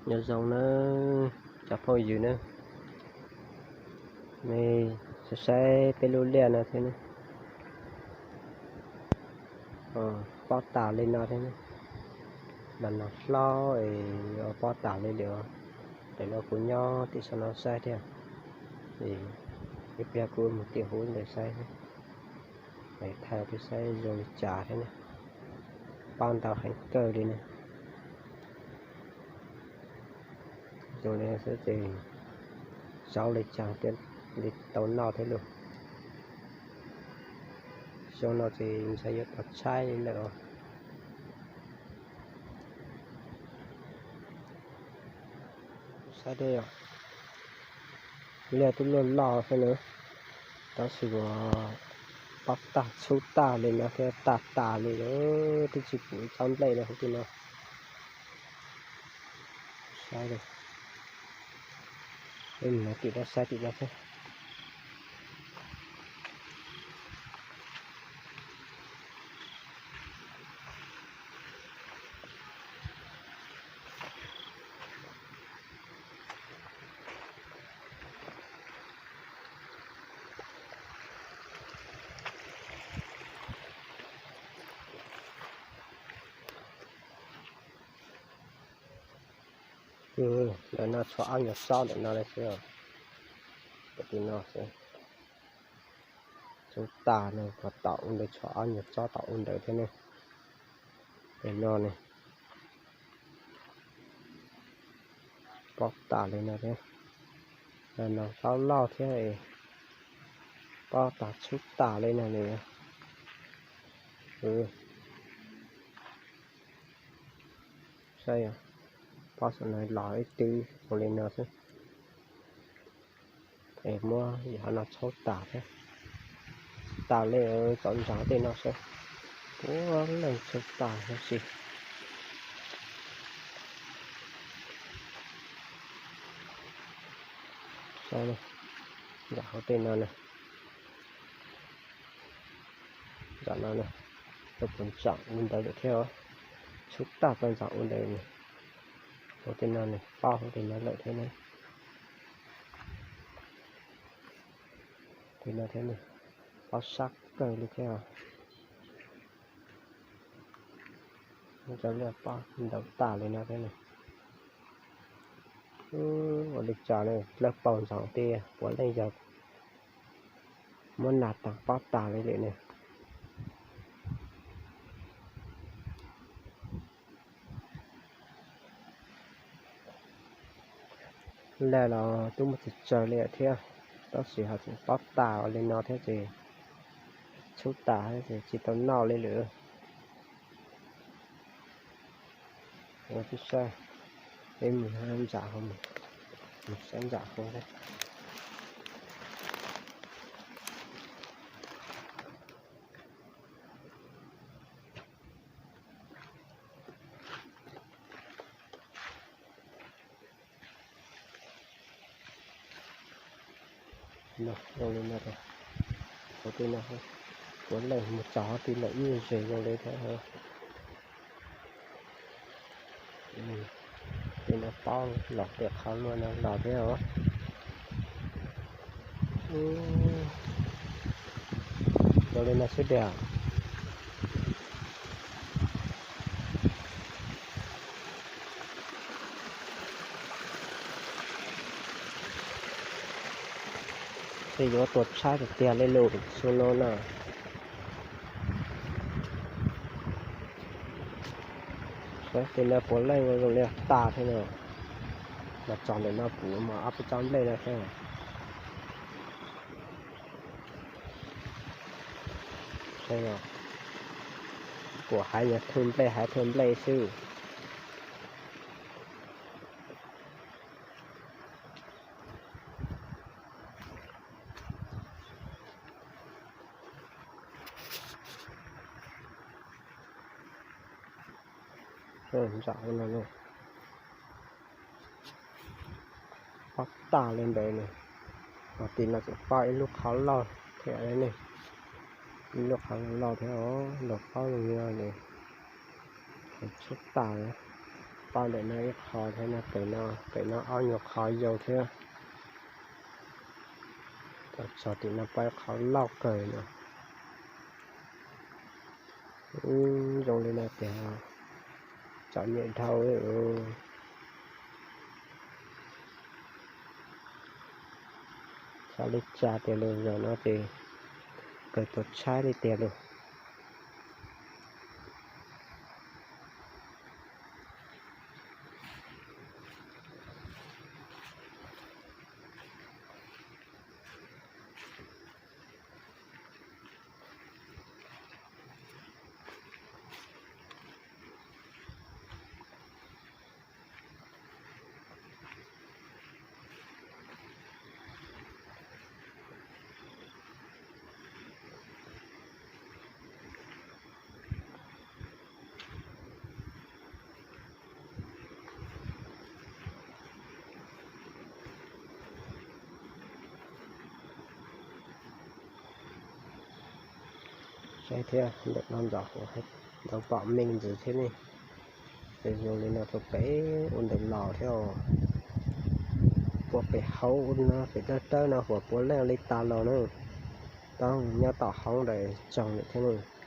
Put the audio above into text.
Nyob zoo nawb cov phooj ywg nawb, nej saib saib peb lub liaj no thiab ne, pob tas li no thiab ne, los no hlob es pob tas li lawm. Lawm no kuv nyob tim saum no saib thiab, es ib pliag kuv mus tim hauv ntawd saib, es thaij peb saib zoo li cas thiab ne, pob ntau heev kawg li ne. Zoo li xwb ces zaub li cas thiaj li tau noj thiab lauj. Xyoo no ces ntshe yuav tau tshaib li lawm os. Saib dej, liaj twb luaj loj xwb na, tab sis uas pob tag txhub tag li no thiab tag tas li lawm, twb tsis pum ib tsob nplej li hauv tim no. Saib, peb mus tim no saib tim no thiab. Ntawm no tshuav ob nyuag tsob ntawm no li xwb, tim no xwb. Txhub tas no, tom ub ntawd tshuav ob nyuag tsob tom ub ntawd thiab ne. Tim no ne, pob tas li no thiab, no zaub loj thiab, pob tas txhub tas li no ne. Saib, pob saum no los ib tw zoo li no xwb. Es muab yam no txhub tas thiab, tas li, txav ntsav tej no saib, puav leej txhub tas huv si. Saib, ntawm hauv tej no na, ntawm no na, tau puv ntsaum ua ntawd lawm thiab, txhub tag tau ntsaum ua ntawd. Hauv tej no nws pob hauv tej no lawm thiab ne. Tej no thiab ne, pob sab kawg li thiab. Cov liaj pob ntau tas li no thiab ne. Ua li cas ne, dawb paug ntsoov tias puav leej yog muab nas tas pob tas li lawm ne. Lawm los twb muaj tsis tsawg li thiab, tab sis ho tseem pob tas ua li no thiab ces txhub tas ces tsis tau noj li lawm. Ua tib sab, peb mus ntawm hauv, mus saib ntawm hauv thiab. No zoo li no, hauv tej no puav leej mus txog hauv tej lawm ib ze zoo li thiab. Tej no pob los tej qhov luaj no los thiab os. Zoo li no xwb tiag. Tej yuav tuag tshaib tiag tiag li lus xu no na. Saib tej no puav leej zoo li tas thiab no. Mas txog ntawm no puv mas ob peb tsob nplej no thiab. Kuv hais nyuag thwj nplej hais thwj nplej xwb. Ntawm no pob tas li ntawd ne, ho tim no tseem pob ib lub qhov loj thiab ne, ib lub qhov loj thiab os, los pob zoo li no ne, txhub tas lawm. Pom ntawm no ib qho thiab no, pem no, pem no ob nyuag qho zoo thiab. Txog tim no pom ib qho loj kawg no. Zoo li no tiag, txom nyem dhau. Xav li cas tiag los zaum no ces kawg tau tshaib li tiag los. Saib thiab, ntawm no ntxov huv ntau pom me ntsis thiab ne. Ces zoo li no rau pem ua ntawm los thiab. Puag pem hauv ua no pem dawb dawb no huv puav leej li tas los na. Toog nyob tom hauv ntawd tsoog lawm thiab ne.